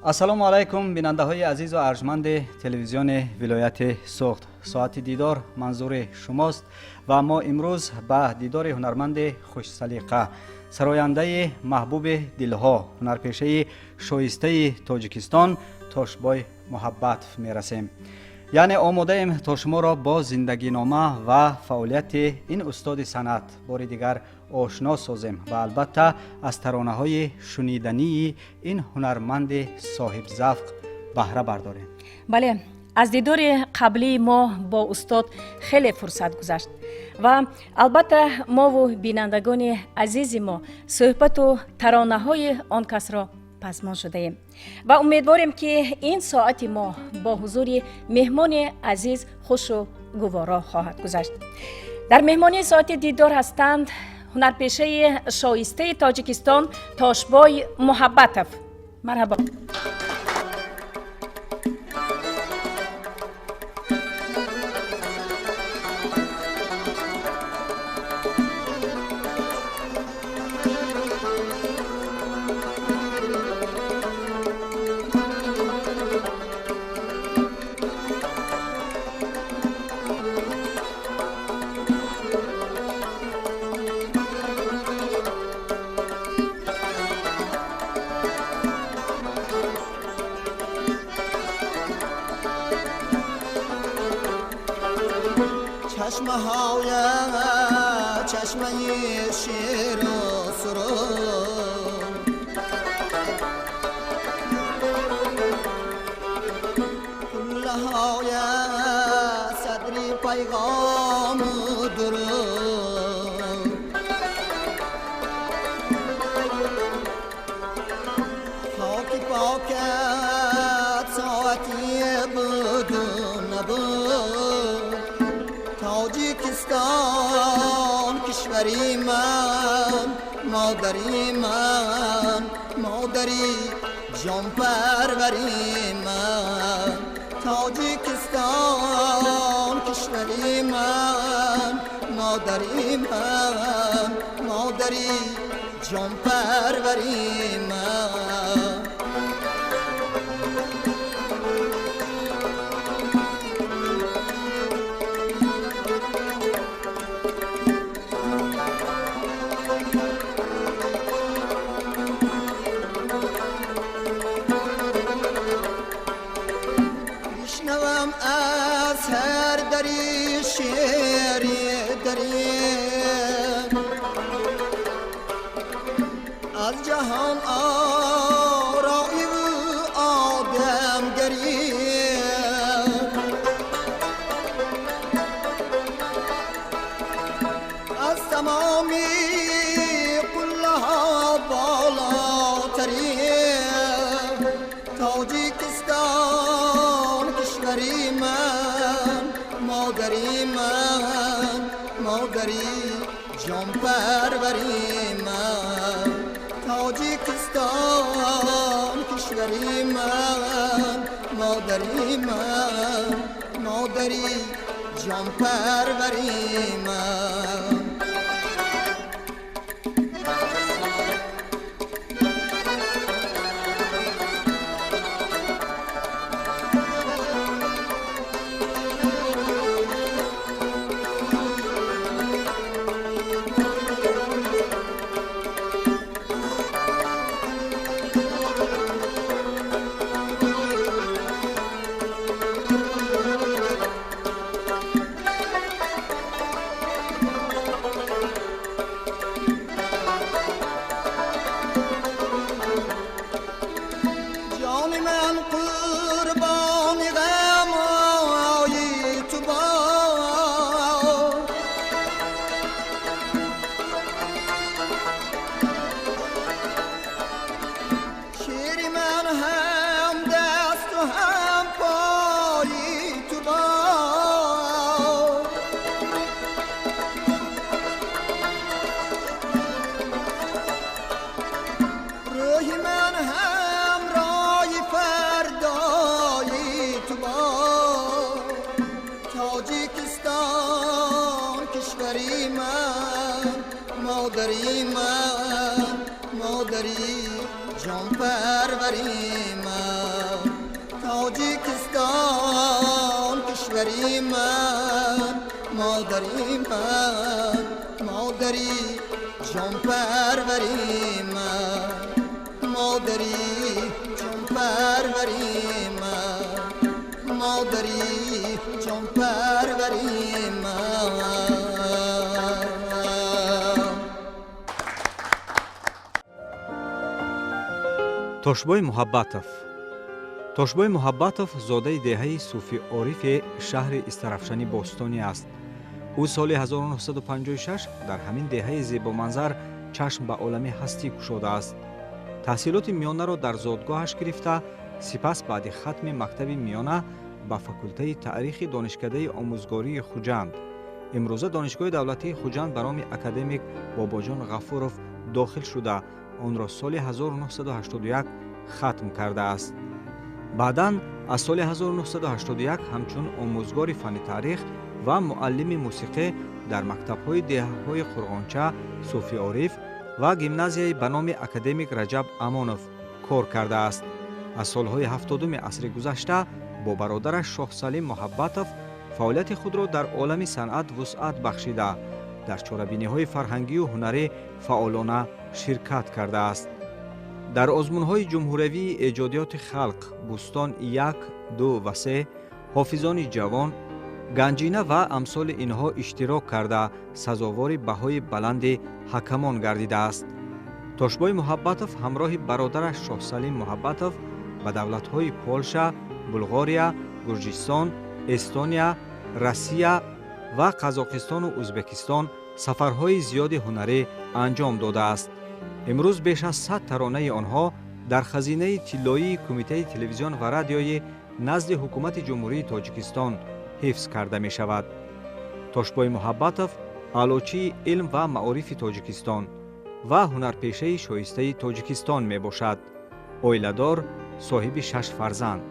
Ассалому алайкум, бинандаҳои азизу арҷманди телевизиони вилояти Суғд. Соати дидор манзури шумост ва мо имрӯз ба дидори ҳунарманди хушсалиқа, сарояндаи маҳбуби дилҳо, ҳунарпешаи шоистаи Тоҷикистон Тошбой Муҳаббатов мерасем. Яъне омодаем то шуморо бо зиндагинома ва фаъолияти ин устоди санъат бори дигар ошно созем ва албатта аз таронаҳои шунидании ин ҳунарманди соҳибзавқ баҳра бардорем. Бале, аз дидори қаблии мо бо устод хеле фурсат гузашт ва албатта мову бинандагони азизи мо суҳбату таронаҳои он касро пазмон шудаем ва умедворем, ки ин соати мо бо ҳузури меҳмони азиз хушу гуворо хоҳад гузашт. Дар меҳмонии соати дидор ҳастанд ҳунарпешаи шоистаи Тоҷикистон Тошбой Муҳаббатов. Марҳабо. Чашмаҳоя чашмаи шеру сурур, қуллаҳоя садри пайғому дурур, хоки покат соати буду набуд. Тоҷикистон кишвари ман, модари ман, модари ҷонпарвари ман. Тоҷикистон кишвари ман, модари ман, модари ҷонпарвари ман. Бишнавам аз ҳар дари шеъри дарӣ, аз ҷаҳон ороиву одамгарӣ, аз тамоми қуллаҳо болотарӣ. Тоҷикистон кишвари ман, модари ман, модари ҷонпарвари ман. Тоҷикистон кишвари ман, модари ман, модари ҷонпарвари ман. Ҷони ман қурбони ғамои ту бод, шери ман ҳам дасту ҳам пои ту бод. Рӯҳи ман ҳамроҳи фардои ту бод. Тоҷикистон кишвари ман, модари ман, модари ҷонпарвари ман. Модари ман, модари ман, модари ҷонпарвари ман, модари ҷонпарвари ман, модари ҷонпарвари ман. Тошбой Муҳаббатов. Тошбой Муҳаббатов зодаи деҳаи Суфи Орифи шаҳри Истарафшани бостонӣ аст. Ӯ соли 1956 дар ҳамин деҳаи зебоманзар чашм ба олами ҳастӣ кушодааст. Таҳсилоти миёнаро дар зодгоҳаш гирифта, сипас баъди хатми мактаби миёна ба факултаи таърихи Донишкадаи омӯзгории Хуҷанд, имрӯза Донишгоҳи давлатии Хуҷанд ба номи академик Бобоҷон Ғафуров, дохил шуда, онро соли 1981 хатм кардааст. Баъдан аз соли 1981 ҳамчун омӯзгори фанни таърих ва муаллими мусиқӣ дар мактабҳои деҳаҳои Қурғонча, Суфи Ориф ва гимназияи ба номи академик Раҷаб Амонов кор кардааст. Аз солҳои 70-уми асри гузашта бо бародараш Шоҳсалим Муҳаббатов фаъолияти худро дар олами санъат вусъат бахшида, дар чорабиниҳои фарҳангию ҳунарӣ фаъолона ширкат кардааст. Дар озмунҳои ҷумҳуриявии эҷодиёти халқ «Бӯстон як, ду ва се», «Ҳофизони ҷавон», «Ганҷина» ва амсоли инҳо иштирок карда, сазовори баҳои баланди ҳакамон гардидааст. Тошбой Муҳаббатов ҳамроҳи бародараш Шоҳсалим Муҳаббатов ба давлатҳои Полша, Булғория, Гурҷистон, Эстония, Россия ва Қазоқистону Ӯзбекистон сафарҳои зиёди ҳунарӣ анҷом додааст. Имрӯз беш аз 100 таронаи онҳо дар хазинаи тиллоии Кумитаи телевизион ва радиои назди Ҳукумати Ҷумҳурии Тоҷикистон ҳифз карда мешавад. Тошбой Муҳаббатов аълочии илм ва маорифи Тоҷикистон ва ҳунарпешаи шоистаи Тоҷикистон мебошад. Оиладор, соҳиби шаш фарзанд.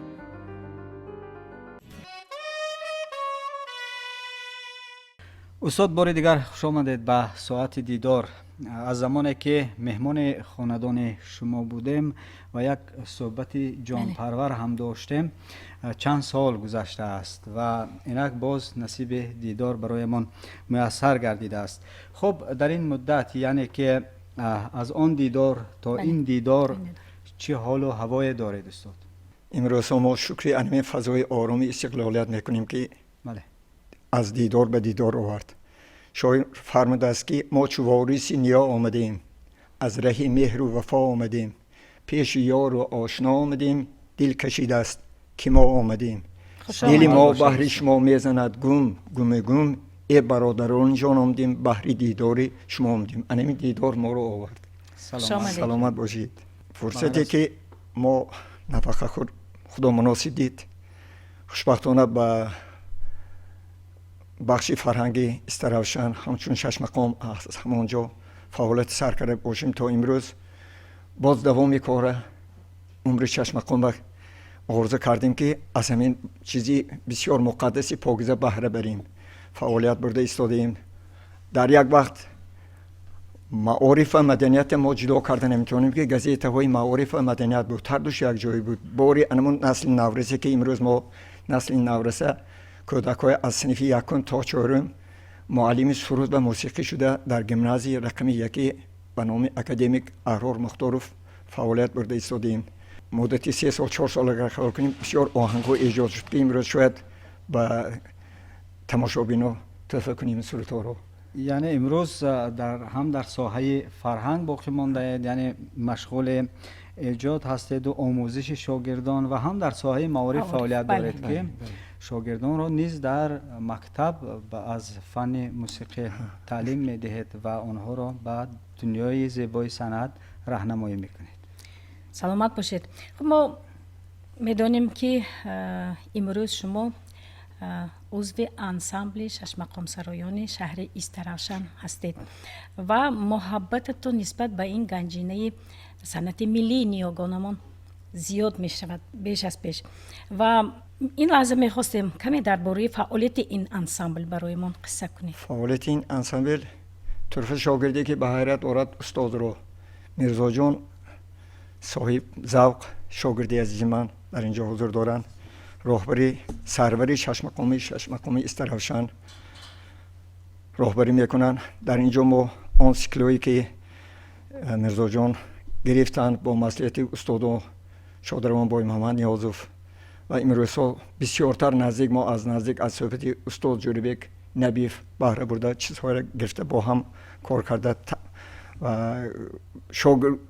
Устод, бори дигар хуш омадед ба соати дидор. Аз замоне ки меҳмони хонадони шумо будем ва як суҳбати ҷонпарвар ҳам доштем, чанд сол гузаштааст ва инак боз насиби дидор бароямон муяссар гардидааст. Хуб, дар ин муддат, яъне ки аз он дидор то ин дидор, чӣ ҳолу ҳавое доред, устод? Имрӯзҳо мо шукри анами фазои ороми истиқлолият мекунем, ки аз дидор ба дидор овард. Шоир фармудааст, ки мо чу вориси ниё омадем, аз раҳи меҳру вафо омадем, пеши ёру ошно омадем, дил кашидааст, ки мо омадем. Дили мо баҳри шумо мезанад гум гуми гум. Э бародарони ҷон, омадем баҳри дидори шумо омадем. Анами дидор моро овард. Саломат бошед. Фурсате ки мо нафақахӯр худо муносиб дид, хушбахтона ба бахши фарҳанги Истаравшан ҳамчун шашмақом аз ҳамон ҷо фаъолияти сар карда бошем, то имрӯз боз давоми кора умри шашмақом орзу кардем, ки аз ҳамин чизи бисёр муқаддаси покиза баҳра барем. Фаъолият бурда истодаем. Дар як вақт маориф ва маданияте мо ҷудо карда наметавонем, ки газетаҳои маориф ва маданият буд, ҳардуш якҷоя буд. Бори анамун насли наврасе, ки имрӯз мо насли навраса, кӯдакҳои аз синфи якум то чорум муаллими суруд ва мусиқӣ шуда, дар гимназияи рақами яки ба номи академик Аҳрор Мухторов фаъолият бурда истодаем. Муддати 3 сол, 4 сол агар хаёл кунем, бисёр оҳангҳо эҷод шуд, ки имрӯз шояд ба тамошобино тӯҳфа кунем сурудҳоро. Яъне имрӯз ҳам дар соҳаи фарҳанг боқӣ мондаед, яъне машғули эҷод ҳастеду омӯзиши шогирдон, ва ҳам дар соҳаи маориф фаъолият доред, ки шогирдонро низ дар мактаб аз фанни мусиқӣ таълим медиҳед ва онҳоро ба дунёи зебои санъат раҳнамоӣ мекунед. Саломат бошед. Хуб, мо медонем, ки имрӯз шумо узви ансамбли шашмақомсароёни шаҳри Истаравшан ҳастед ва муҳаббататон нисбат ба ин ганҷинаи санъати миллии ниёгонамон зиёд мешавад беш аз пеш. Ва ин лаҳза мехостем каме дар бораи фаъолияти ин ансамбл барои мон қисса кунед. Фаъолияти ин ансамбл турфа шогирде, ки ба ҳайрат орад устодро, Мирзоҷон соҳиб завқ, шогирди азизи ман дар ин ҷо ҳузур доранд. Роҳбари сарвари шашмақоми Истаравшан роҳбарӣ мекунанд. Дар ин ҷо мо он сиклҳое ки Мирзоҷон гирифтанд бо маслиҳати устодо шодравон Боймуҳаммад Ниёзов ва имрӯзҳо бисёртар наздик мо аз наздик аз суҳбати устод Ҷӯрабек Набиев баҳра бурда, чизҳоеро гирифта, бо ҳам кор карда ва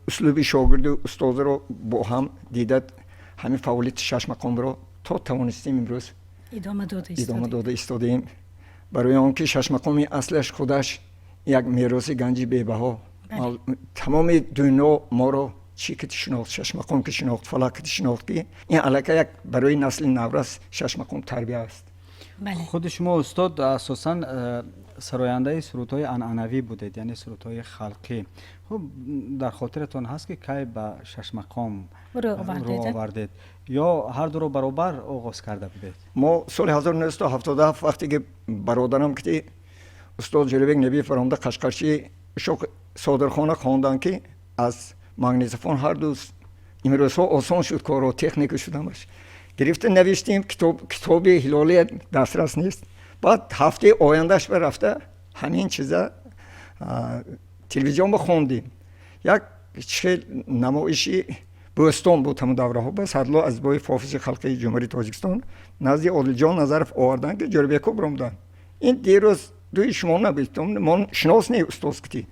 услуби шогирду устозро бо ҳам дида, ҳамин фаъолияти шашмақомро то тавонистем имрӯз идома дода истодаем, барои он ки шашмақоми аслаш худаш як мероси ганҷи бебаҳо. Тамоми дунё моро чӣ ки шинохт, шашмақом ки шинохт, фалак ки шинохт, ки ин аллакай як барои насли наврас шашмақом тарбия аст. Худи шумо, устод, асосан сарояндаи сурудҳои анъанавӣ будед, яъне сурудҳои халқӣ. Хуб, дар хотиратон ҳаст, ки кай ба шашмақом рӯ овардед ё ҳар дуро баробар оғоз карда будед? Мо соли 1977, вақте ки бародарам ки устод Ҷӯрабек Набиев баромада Қашқарчи Ушоқ Содирхона хонданд, ки аз магнитофон ҳарду имрӯзҳо осон шуд корро, техника шудамаш, гирифта навиштем. Китоби ҳилолия дастрас нест. Баъд ҳафтаи ояндаш ба рафта ҳамин чиза телевизион ба хондем. Як хел намоиши бӯстон буд ҳамон давраҳо ба Садло Азизбоев, ҳофизи халқии Ҷумҳурии Тоҷикистон, назди Одилҷон Назаров оварданд, ки Ҷӯрабеко биромаданд. Ин дирӯз дуи шумо набуд, мо шинос не устоз кити.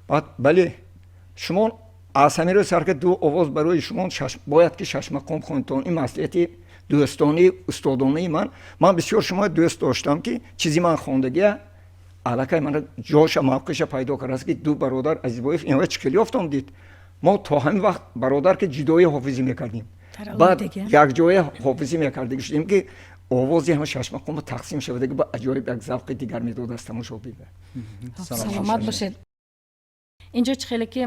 Баъд бале, шумо аз ҳамин рӯз сар ки ду овоз барои шумо бояд ки шашмақом хонтон. Ин маслиҳати дӯстони устодонаи ман бисёр шумо дӯст доштам, ки чизи ман хондагия аллакай мана ҷоша мавқеша пайдо кардааст, ки ду бародар Азизбоев инҳоя чӣ хел ёфтам дид. Мо то ҳамин вақт бародар ки ҷудоӣ ҳофизӣ мекардем, баъд якҷоя ҳофизӣ мекардем, шудем ки овози ҳама шашмақомо тақсим шавадаги ба аҷоиб як завқи дигар медодааст тамошобин. Саломат бошед. Инҷо чӣ хеле ки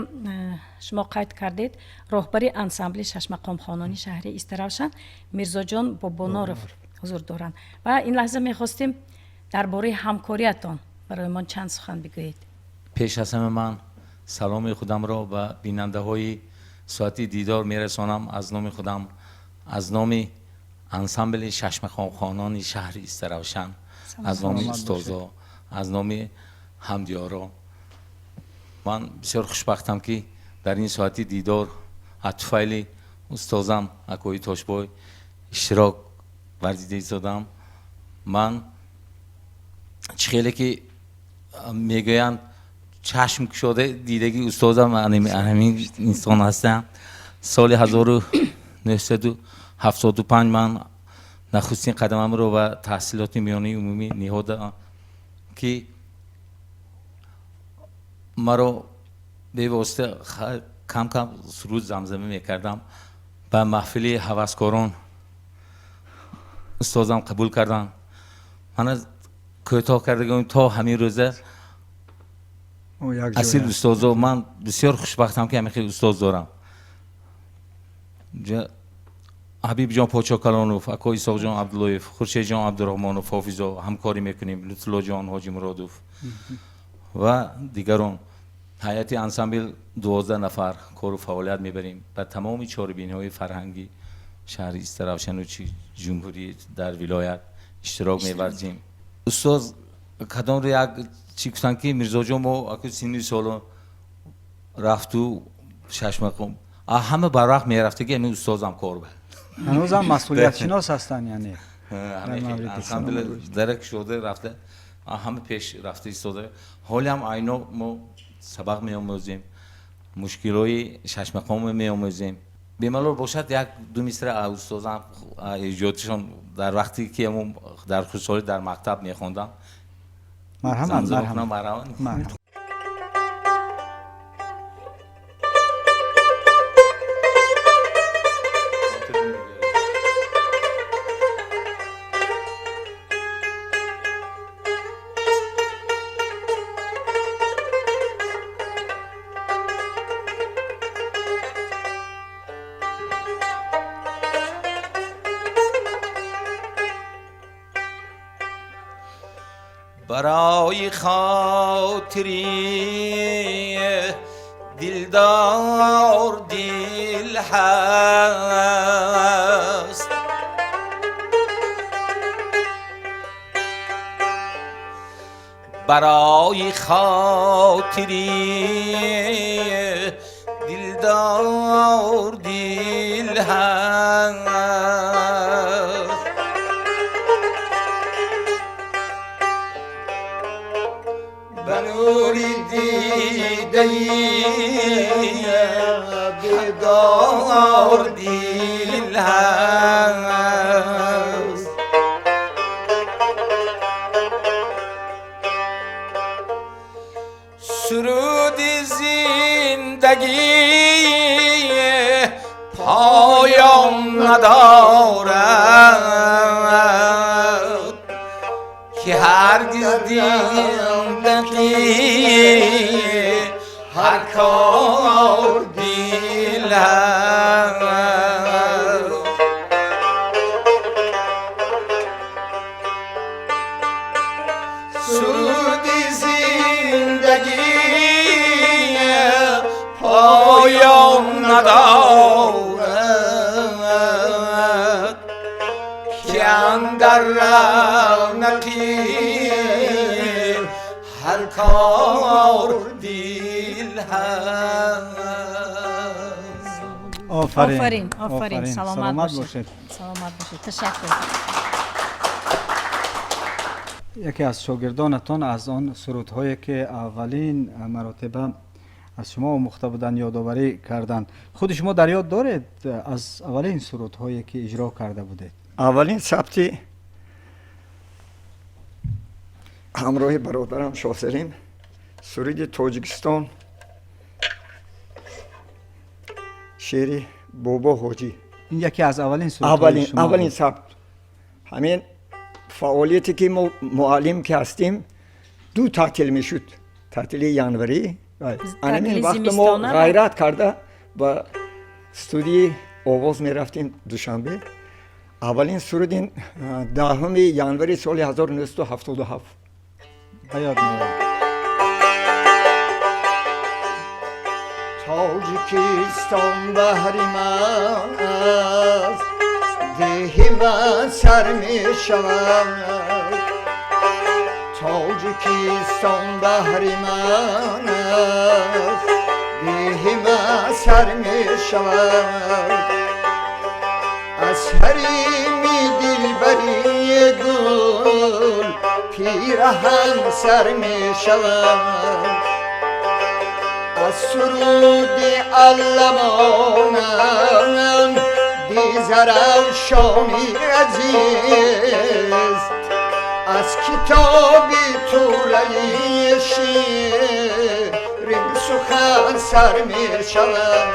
шумо қайд кардед, роҳбари ансамбли шашмақомхонони шаҳри Истаравшан Мирзоҷон Бобоноров ҳузур доранд ва ин лаҳза мехостем дар бораи ҳамкориятон барои мо чанд сухан бигӯед. Пеш аз ҳама ман саломи худамро ба бинандаҳои соати дидор мерасонам, аз номи худам, аз номи ансамбли шашмақомхонони шаҳри Истаравшан, аз номи устозо, аз номи ҳамдиёро. Ман бисёр хушбахтам, ки дар ин соати дидор аз туфайли устозам акои Тошбой иштирок варзида истодам. Ман чӣ хеле ки мегӯянд, чашм кушода дидагии устозам ҳамин инсон ҳастам. Соли 1975 ман нахустин қадамамро ба таҳсилоти миёнаи умумӣ ниҳодам, ки маро бевосита кам кам суруд замзама мекардам, ба маҳфили ҳаваскорон устозам қабул карданд. Мана кӯтоҳ кардагом то ҳамин рӯза асил устозо. Ман бисёр хушбахтам, ки ҳамин хел устоз дорам. Ҳабибҷон Почокалонов, ако Исоқҷон Абдуллоев, Хуршедҷон Абдураҳмонов, ҳофизо ҳамкорӣ мекунем, Лутфуллоҷон Ҳоҷимуродов ва дигарон. Ҳайати ансамбл 12 нафар кору фаъолият мебарем. Ба тамоми чорабиниҳои фарҳангӣ шаҳри Истаравшану чи ҷумҳурӣ, дар вилоят иштирок меварзем. Устоз кадомро як чӣ гуфтанд, ки Мирзоҷон, мо аку синни соло рафту шашмақом ҳама барвақт мерафтаги ҳамин устозам кор ба. Ҳанӯзам масъулиятшинос ҳастанд, яъне. Ансамбл дара кушода рафта, ҳама пеш рафта истода. Ҳолиам айно мо сабақ меомӯзем, мушкилҳои шашмақомо меомӯзем. Бемалол бошад, як ду мисра устозам эҷодшон дар вақте ки дар хурдсолӣ дар мактаб мехондам. Марҳамат, марҳамат. Барои хотири дилдор дил ҳаст. برای خاطری دلدار دل هست. به نور دیده بیدار دل هست. سرود زندگی پایان ندارد که هرگز زندگی هر کار دل هست. سرود زندگی پایان ندارد که اندر رونقی هر کار دل هست. آفرین آفرین، آفرین. سلامت باشید. باشید. Саломат бошед, ташаккур. Яке аз шогирдонатон аз он сурудҳое ки аввалин маротиба аз шумо омӯхта буданд, ёдоварӣ карданд. Худи шумо дар ёд доред аз аввалин сурудҳое ки иҷро карда будед? Аввалин сабти ҳамроҳи бародарам Шоҳсалим суруди Тоҷикистон, шеъри Бобо Ҳоҷӣ. Ин яке аз аввалин сурудҳои аввалин шумо аввалин буд. Сабт. Ҳамин фаъолияте ки мо муаллим ки ҳастем, ду таътил мешуд, таътили январӣ. Анамин Таътили вақт мо зимистона. Ғайрат карда ба студияи овоз мерафтем Душанбе. Аввалин суруд ин 10 январи соли 1977. Ба ёд меорам. Тоҷикистон баҳри ман аст, деҳи ман сар мешавад. Тоҷикистон баҳри ман аст, деҳи ман сар мешавад. Аз ҳарими дилбари гул пираҳан сар мешавад. Аз суруди алламонам бизаравшони азиз, аз китоби тураи ширин сухан сар мешавад.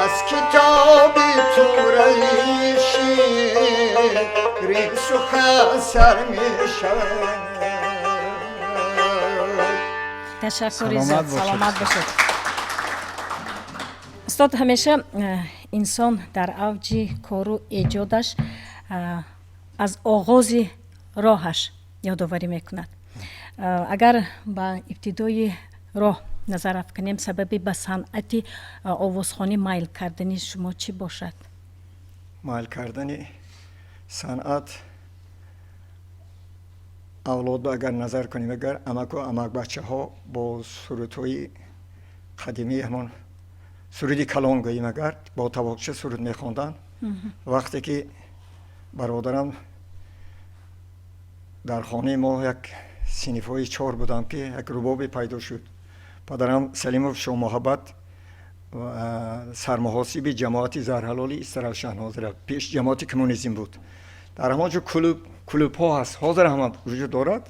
Аз китоби тураи ширин сухан сар мешавад. Ташаккури Саломат зиёд. бошед. Саломат бошед, устод. Ҳамеша инсон дар авҷи кору эҷодаш аз оғози роҳаш ёдоварӣ мекунад. Агар ба ибтидои роҳ назар афканем, сабаби ба санъати овозхонӣ майл кардани шумо чӣ бошад? Майл кардани санъат, авлодро агар назар кунем, агар амаку амакбачаҳо бо сурудҳои қадимии, ҳамон суруди калон гӯем, агар бо тавоқча суруд мехонданд. Вақте ки бародарам дар хонаи мо як синифҳои чор будам, ки як рубобе пайдо шуд. Падарам Салимов Шоҳмуҳаббат сармуҳосиби ҷамоати Зарҳалоли Истаравшан, ҳозира пеш ҷамоати коммунизм буд, дар ҳамон ҷо клубҳо ҳаст, ҳозир ҳама вуҷуд дорад.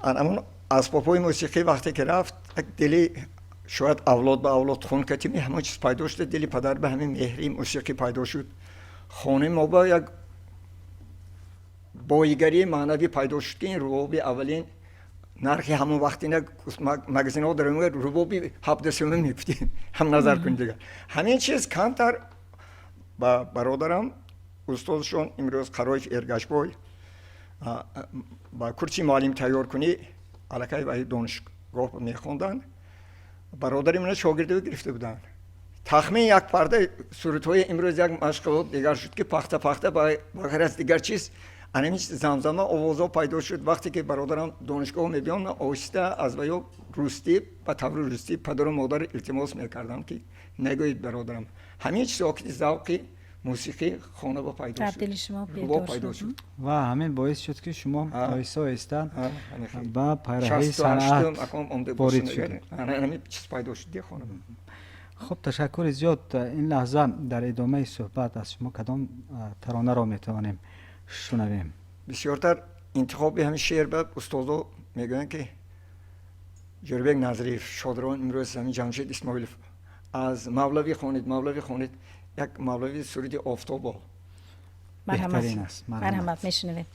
Ҳамон асбобҳои мусиқӣ вақте ки рафт, як дили шояд авлод ба авлод хун катими ҳамон чиз пайдо шуда, дили падар ба ҳамин меҳри мусиқӣ пайдо шуд. Хонаи мо ба як боигарии маънавӣ пайдо шуд, ки ин рубоби аввалин нархи ҳамон вақтина магазинҳо дар рубоби 17 сӯма мегуфтем, ҳам назар кунед дигар. Ҳамин чиз камтар ба бародарам, устодшон имрӯз Қароев Эргашбой, ба курси муаллим тайёр кунӣ, аллакай ба донишгоҳ мехонданд, бародари мана шогирдӣ гирифта буданд. Тахмин як парда сурудҳои имрӯз як машғулот дигар шуд, ки пахта пахта ба ғайр аз дигар чиз. Ана замзама овозҳо пайдо шуд. Вақте ки бародарам донишгоҳ мебиён, ман оҳиста аз ваё рустӣ, ба таври рустӣ падару модар илтимос мекардам, ки нагӯед бародарам. Ҳамин чизҳо ки завқи мусиқӣ хона ба пайдо Дар шуд. дили шумо Рубоб бедор пайдо шуд. шуд. Ва ҳамин боис шуд, ки шумо оҳиста оҳиста ҳамин хел. ба пайраҳаи 68-ум санъат акам омда ворид бошам, шудед. Ана ҳамин чиз пайдо шуд ди хона. Хуб, ташаккури зиёд. Ин лаҳза дар идомаи суҳбат аз шумо кадом таронаро метавонем шунавем? Бисёртар интихоби ҳамин шеър ба устозо мегӯянд, ки Ҷӯрабек Назриев, шодравон имрӯз ҳамин Ҷамшед Исмоилов, аз Мавлавӣ хонед, Мавлавӣ хонед, як Мавлавӣ суруди «Офтобо». Марҳамат. Беҳтарин аст. Марҳамат, марҳамат. Мешунавем.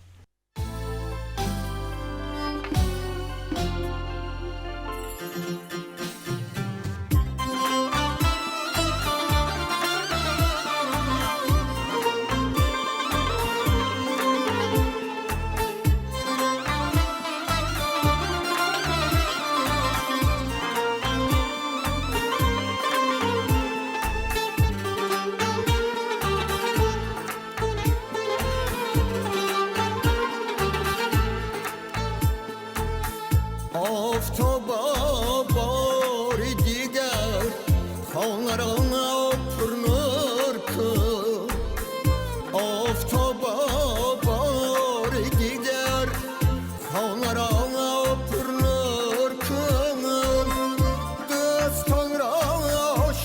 Офтоба, бори дигар хонаро пурнур кун. Офтоба, бори дигар хонаро пурнур кун. Дӯстонро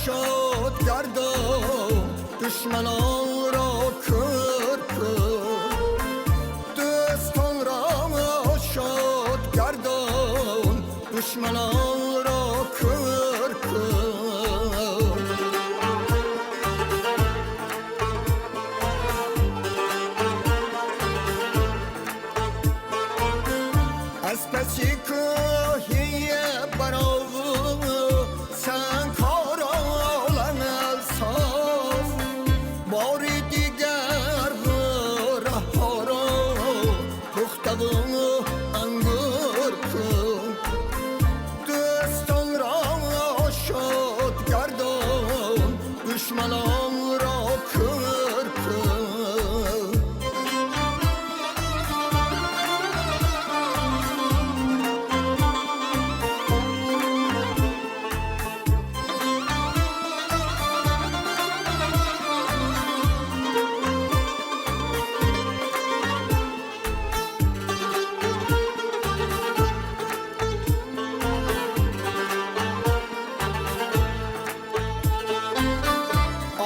шод гардон, душманонро кур кун. Дӯстонро шод гардон, душманонро кур кун. Аз паси кӯҳи барову сангҳоро ламал соз, бори дигар раҳҳоро пухтаву ангур кун. Дӯстонро шод гардон, душманонро кур кун.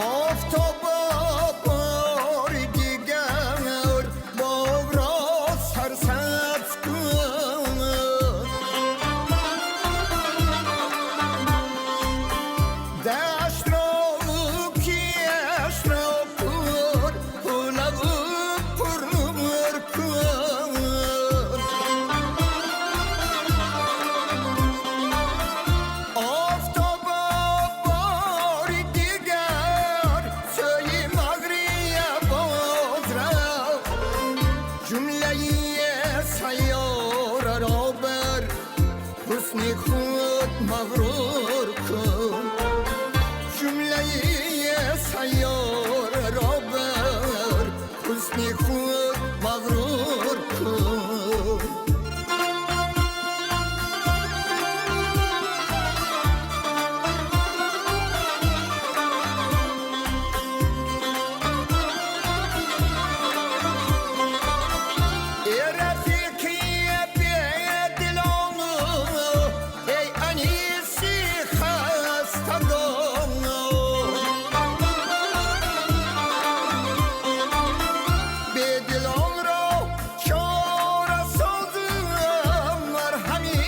Офтоба, бори дигар боғро сарсабз кун. Даштро, киштро пур ҳулаву пурнур кун. Офтоба, бори дигар сӯи мағрия бозрав, ҷумлаи сайёраро бар ҳусни худ мағрур кун. Ҷумлаи сайёраро бар ҳусни худ мағрур кун. Эй рафиқи бедилону, эй аниси хастагону, бедилонро чора созам, марҳами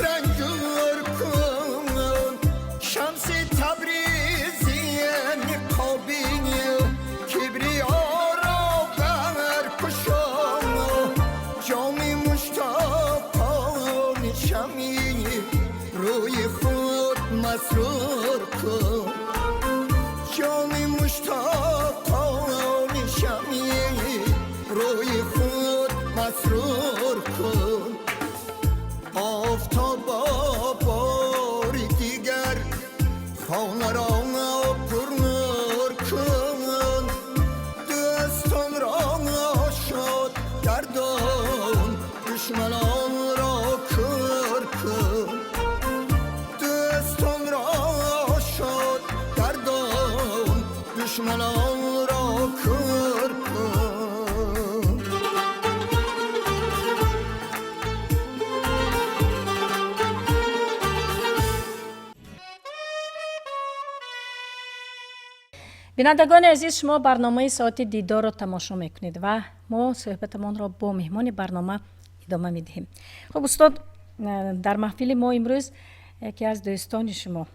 ранҷур кун. Шамси Табризи ниқоби кибриёро баркушон, ҷоми муштоқони шамӣ рӯи худ масрур кун. Ҷоми муштоқони шамӣ рӯи худ масрур кун. Офтоба, бори дигар хонаро пурнур кун. Дӯстонро шод Ҷонро кӯр кун. Бинандагони азиз, шумо барномаи Соати дидорро тамошо мекунед ва мо суҳбатамонро бо меҳмони барнома идома медиҳем. Хуб, устод, дар маҳфили мо имрӯз яке аз дӯстони шумо,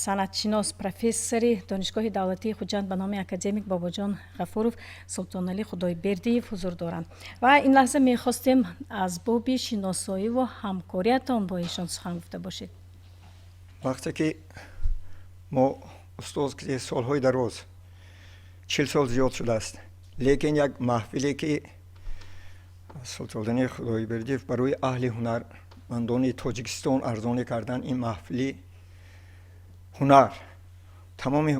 санъатшинос, профессори Донишгоҳи давлатии Хуҷанд ба номи академик Бобоҷон Ғафуров, Султоналӣ Худойбердиев ҳузур доранд ва ин лаҳза мехостем аз боби шиносоиву ҳамкориятон бо эшон сухан гуфта бошед. Вақте ки мо устоз, ки солҳои дароз, 40 сол зиёд шудааст, лекин як маҳфиле ки Султоналӣ Худойбердиев барои аҳли ҳунармандони Тоҷикистон арзонӣ кардан, ин маҳфили ҳунар, тамоми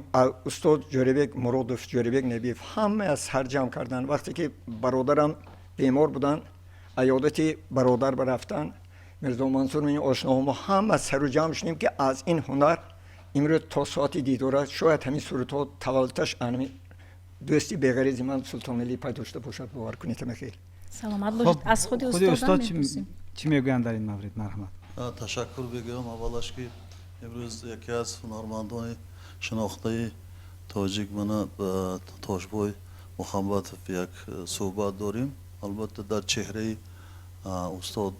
устод Ҷӯрабек Муродов, Ҷӯрабек Набиев ҳама аз сарҷамъ кардан. Вақте ки бародарам бемор буданд, аёдати бародар барафтан, Мирзо Мансур, ин ошноҳо, мо ҳама сару ҷамъ шудем, ки аз ин ҳунар имрӯз то соати дидора шояд ҳамин сурудҳо таваллудаш анами дӯсти беғарези ман Султоналӣ пайдо шуда бошад, бовар кунед, хел. Саломат бошед. Аз худи худи устодам устод мепурсем. Чӣ мегӯянд дар ин маврид? Марҳамат. Ташаккур бигӯям, аввалаш ки имрӯз яке аз ҳунармандони шинохтаи тоҷик, мана Тошбой Муҳаммадов, як суҳбат дорем. Албатта, дар чеҳраи устод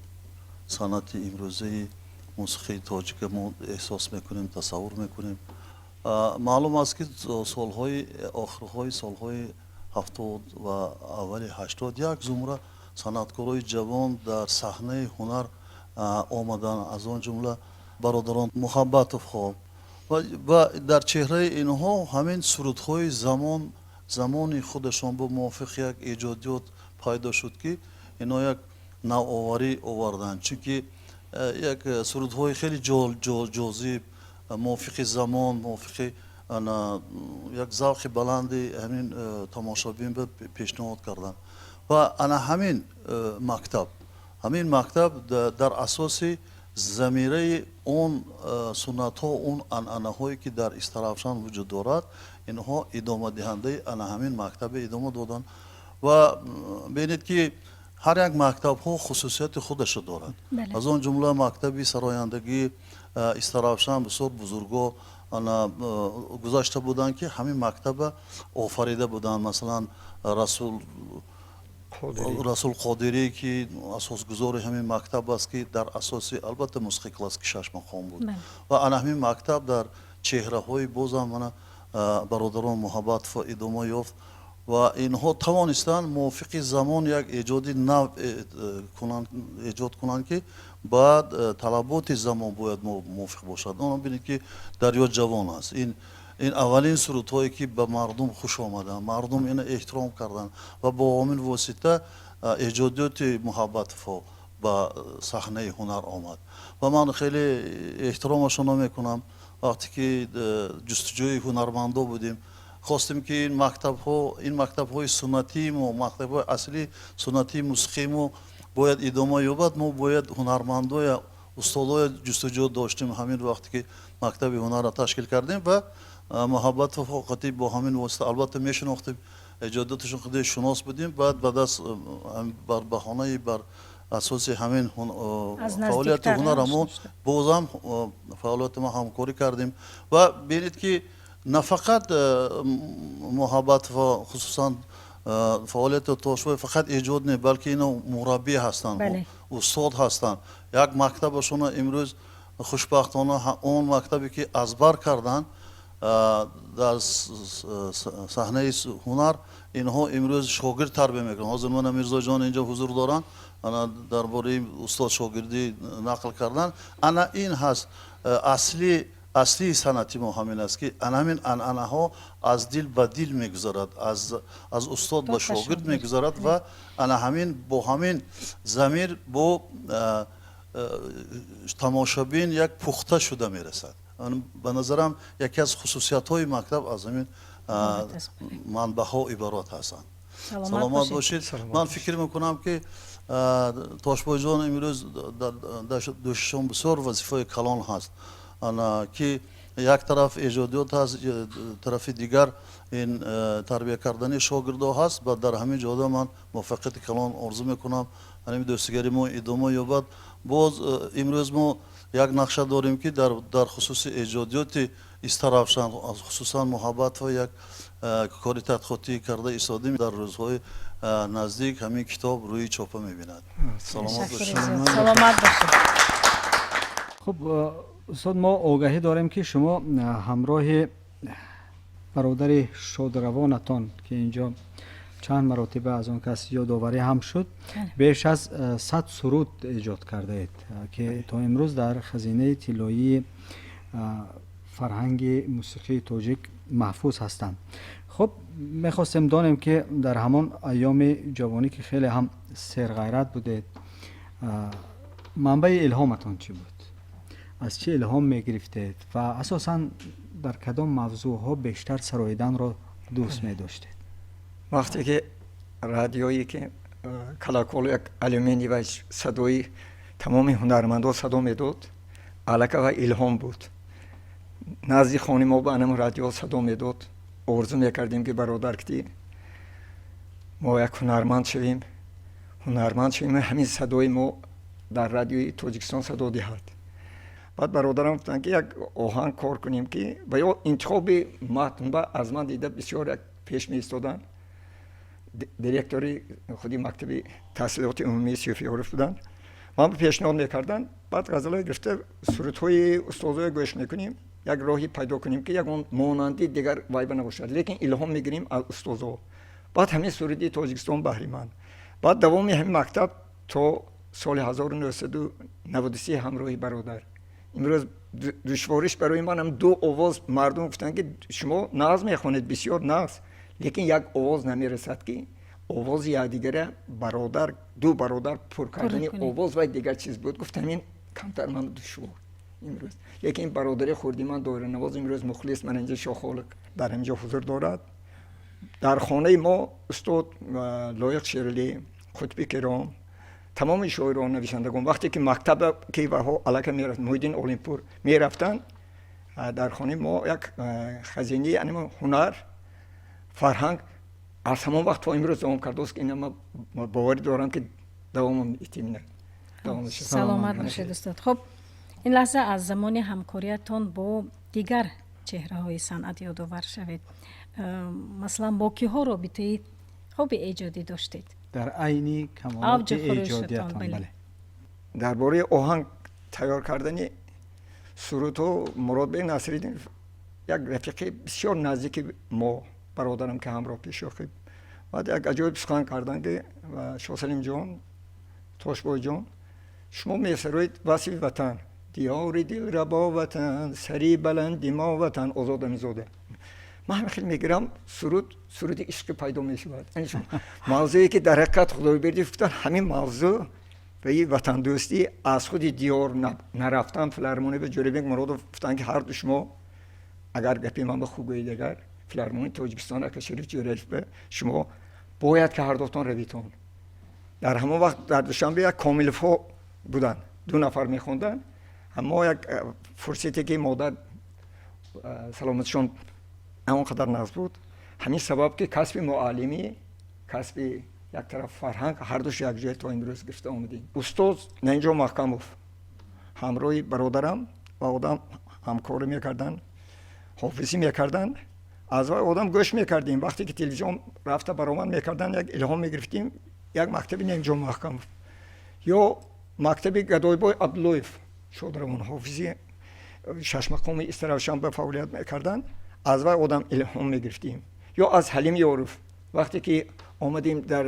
санъати имрӯзаи мусиқии тоҷика мо эҳсос мекунем, тасаввур мекунем. Маълум аст, ки солҳои охирҳои солҳои 70 ва аввали 80 як зумра санъаткорои ҷавон дар саҳнаи ҳунар омаданд, аз он ҷумла бародарон Муҳаббатовҳо, ва дар чеҳраи инҳо ҳамин сурудҳои замони худашон бо мувофиқ як эҷодиёт пайдо шуд, ки инҳо як навоварӣ оварданд, чунки як сурудҳои хеле ҷозиб, мувофиқи замон, мувофиқи як завқи баланди ҳамин тамошобин ба пешниҳод карданд. Ва ана ҳамин мактаб, дар асоси замираи он суннатҳо, он анъанаҳое ки дар Истаравшан вуҷуд дорад, инҳо идомадиҳандаи ана ҳамин мактабе идома доданд. Ва бинед, ки ҳар як мактабҳо хусусияти худашро дорад. Аз он ҷумла мактаби сарояндагии Истаравшан бисёр бузурго ана гузашта буданд, ки ҳамин мактаба офарида буданд, масалан, Расул Қодирӣ, ки асосгузори ҳамин мактаб аст, ки дар асоси, албатта, мусиқии классики шашмақом буд. Ва ана ҳамин мактаб дар чеҳраҳои бозам мана бародарон Муҳаббатов идома ёфт ва инҳо тавонистанд мувофиқи замон як эҷоди нав эҷод кунанд, ки баъд талаботи замон бояд мувофиқ бошад. Оно бинед, ки Дарё ҷавон аст. Ин аввалин сурудҳое ки ба мардум хуш омаданд, мардум ина эҳтиром карданд ва бо ҳамин восита эҷодиёти Муҳаббатовҳо ба саҳнаи ҳунар омад. Ва ман хеле эҳтиромашонро мекунам. Вақте ки ҷустуҷӯи ҳунармандо будем, хостем, ки ин мактабҳо, ин мактабҳои суннатии мо, мактабҳои аслии суннатии мусиқии мо бояд идома ёбад, мо бояд ҳунармандоя, устодоя ҷустуҷӯ доштем. Ҳамин вақте ки мактаби ҳунарро ташкил кардем ва Муҳаббатов қатӣ бо ҳамин восита, албатта, мешинохтем, эҷодиёташон худи шунос будем. Баъд ба даст бар баҳонаи, бар асоси ҳамин фаъолияти ҳунара мо бозам фаъолияти мо ҳамкорӣ кардем. Ва бинед, ки на фақат Муҳаббатова, хусусан фаъолияти Тошбой фақат эҷод не, балки ино мураббӣ ҳастанд, устод ҳастанд. Як мактабашона имрӯз хушбахтона он мактабе ки аз бар карданд дар саҳнаи ҳунар, инҳо имрӯз шогирд тарбия мекунанд. Ҳозир мана Мирзоҷон инҷо ҳузур доранд, ана дар бораи устод шогирдӣ нақл кардан. Ана ин ҳаст асли, аслии санъати мо ҳамин аст, ки ана ҳамин анъанаҳо аз дил ба дил мегузарад, аз устод ба шогирд мегузарад ва ана ҳамин бо ҳамин замир бо тамошобин як пухта шуда мерасад. Ба назарам, яке аз хусусиятҳои мактаб аз ҳамин манбаъҳо иборат ҳастанд. Саломат бошед. Ман фикр мекунам, ки Тошбойҷон имрӯз дар дӯшишон бисёр вазифаи калон ҳаст, ана ки Як тараф эҷодиёт ҳаст, тарафи дигар ин тарбия кардани шогирдо ҳаст ва дар ҳамин ҷода ман муваффақияти калон орзу мекунам. Ҳамин дӯстигари мо идома ёбад. Боз имрӯз мо як нақша дорем, ки дар хусуси эҷодиёти Истаравшан, хусусан Муҳаббатова, як кори тадқиқотӣ карда истодем. Дар рӯзҳои наздик ҳамин китоб рӯи чопа мебинад. Саломат бошед. Саломат бошед. Хуб, устод, мо огаҳӣ дорем, ки шумо ҳамроҳи бародари шодравонатон, ки инҷо чанд маротиба аз он кас ёдоварӣ ҳам шуд, беш аз 100 суруд эҷод кардаед, ки то имрӯз дар хазинаи тиллоии фарҳанги мусиқии тоҷик маҳфуз ҳастанд. Хуб, мехостем донем, ки дар ҳамон айёми ҷавонӣ, ки хеле ҳам серғайрат будед, манбаи илҳоматон чӣ буд, аз чӣ илҳом мегирифтед ва асосан дар кадом мавзӯъҳо бештар сароиданро дӯст медоштед? Вақте ки радиое ки колокол як алюминий ва садои тамоми ҳунармандо садо медод, аллака ва илҳом буд. Назди хони мо ба анам радио садо медод. Орзу мекардем, ки бародар ки мо як ҳунарманд шавем, ҳунарманд шавем, ҳамин садои мо дар радиои Тоҷикистон садо диҳад. Баъд бародарам гуфтанд, ки як оҳанг кор кунем, ки ва ё интихоби матн ба аз ман дида бисёр як пеш меистоданд. Директори худи мактаби таҳсилоти умумии Сюфиёров буданд. Ман пешниҳод мекарданд. Баъд ғазалҳое гирифта, сурудҳои устозое гӯш мекунем, як роҳе пайдо кунем, ки ягон монанди дигар вайба набошад, лекин илҳом мегирем аз устозо. Баъд ҳамин суруди Тоҷикистон баҳри ман. Баъд давоми ҳамин мактаб то соли 1993 ҳамроҳи бародар. Имрӯз душвориш барои манам ду овоз. Мардум гуфтанд, ки шумо нағз мехонед, бисёр нағз, лекин як овоз намерасад, ки овози якдигара бародар, ду бародар пур кардани овоз вай дигар чиз буд. Гуфтам, ин камтар ман душвор имрӯз. Лекин бародари хурди ман доиранавоз, имрӯз мухлис ман инҷа Шохолиқ дар ҳаминҷо ҳузур дорад. Дар хонаи мо устод Лоиқ Шералӣ, Қутби Киром, тамоми шоирон, нависандагон, вақте ки мактаба ки ваҳо аллака мерафт, Муҳиддин Олимпур мерафтанд, дар хонаи мо як хазинаи ҳунар, фарҳанг аз ҳамон вақт то имрӯз давом кардааст, ки ина ман боварӣ дорам, ки давом итимна. Саломат бошед, устод. Хуб, ин лаҳза аз замони ҳамкориятон бо дигар чеҳраҳои санъат ёдовар шавед. Масалан, бо киҳо робитаи хуби эҷодӣ доштед? Дар айни камолоти эҷодиятон, бале. Дар бораи оҳанг тайёр кардани сурудҳо Муродбек Насриддин, як рафиқи бисёр наздики мо, бародарам ки ҳамроҳ пешохи, баъд як аҷоиб сухан карданд, ки Шосалимҷон, Тошбойҷон, шумо месароед васфи ватан, диёри дилрабо ватан, сари баланди мо ватан, Озод Амизода. Ман ҳамин хел мегирам, суруд, суруди ишқӣ пайдо мешавад. Мавзӯе ки дар ҳақиқат Худойбердиев гуфтанд, ҳамин мавзӯъ ва и ватандӯстӣ, аз худи диёр нарафтан. Филармония ба Ҷӯрабек Муродов гуфтанд, ки ҳарду шумо агар гапи ман ба хуб гӯед, агар филармонии Тоҷикистон ака Шариф Ҷӯраев ба шумо бояд ки ҳардуатон равитон. Дар ҳамон вақт дар Душанбе як Комиловҳо буданд, ду нафар мехонданд. Аммо як фурсате ки модар саломатишон он қадар нағз буд, ҳамин сабаб ки касби муаллимӣ, касби як тараф фарҳанг, ҳардуш якҷоя то имрӯз гирифта омадем. Устоз Наинҷо Маҳкамов ҳамроҳи бародарам ва одам ҳамкорӣ мекарданд, ҳофизӣ мекарданд. Аз вай одам гӯш мекардем. Вақте ки телевизион рафта баромад мекарданд, як илҳом мегирифтем. Як мактаби Наимҷон Маҳкамов ё мактаби Гадойбой Абдуллоев, шодравон ҳофизи шашмақоми Истаравшан ба фаъолият мекарданд, аз вай одам илҳом мегирифтем. Ё аз Ҳалим Ёров, вақте ки омадем, дар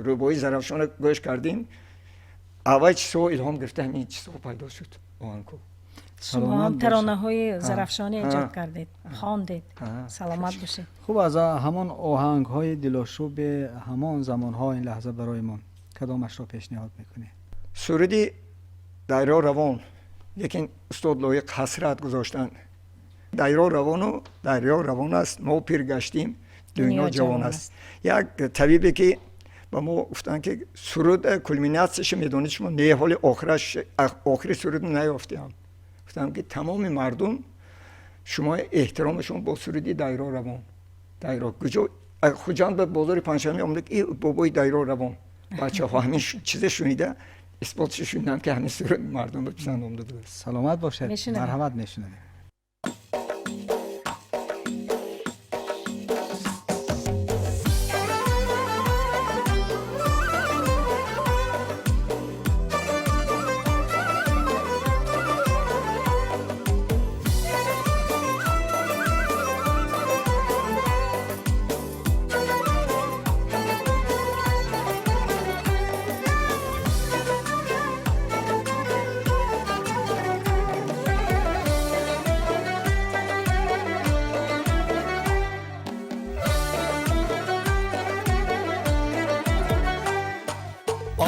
Рӯбои Зарафшона гӯш кардем, аввал чизҳо илҳом гирифта, ҳамин чизҳо пайдо шуд, оҳангҳо. Шумо ҳам таронаҳои зарафшонӣ эҷод кардед, хондед. Саломат бошед. Хуб, аз ҳамон оҳангҳои дилошӯби ҳамон замонҳо ин лаҳза барои мо кадомашро пешниҳод мекунед? Суруди Дарё равон, лекин устод Лоиқ ҳасрат гузоштанд. Дарё равону дарё равон аст, мо пир гаштем, дунё ҷавон аст. Як табибе ки ба мо гуфтанд, ки суруд кулминатсияша медонед шумо? Не, ҳоли охираш, охири суруд наёфтиам. Гуфтам, ки тамоми мардум Шумо эҳтиромашон бо суруди дайро равон. Дайро куҷо Хуҷанд ба бозори панҷшанбе омада ки бобои дайро равон. Бачаҳо ҳамин чизе шунида, исботши шуниданд, ки ҳамин суруд мардум ба писанд омада буд. Саломат бошед, марҳамат, мешунавем.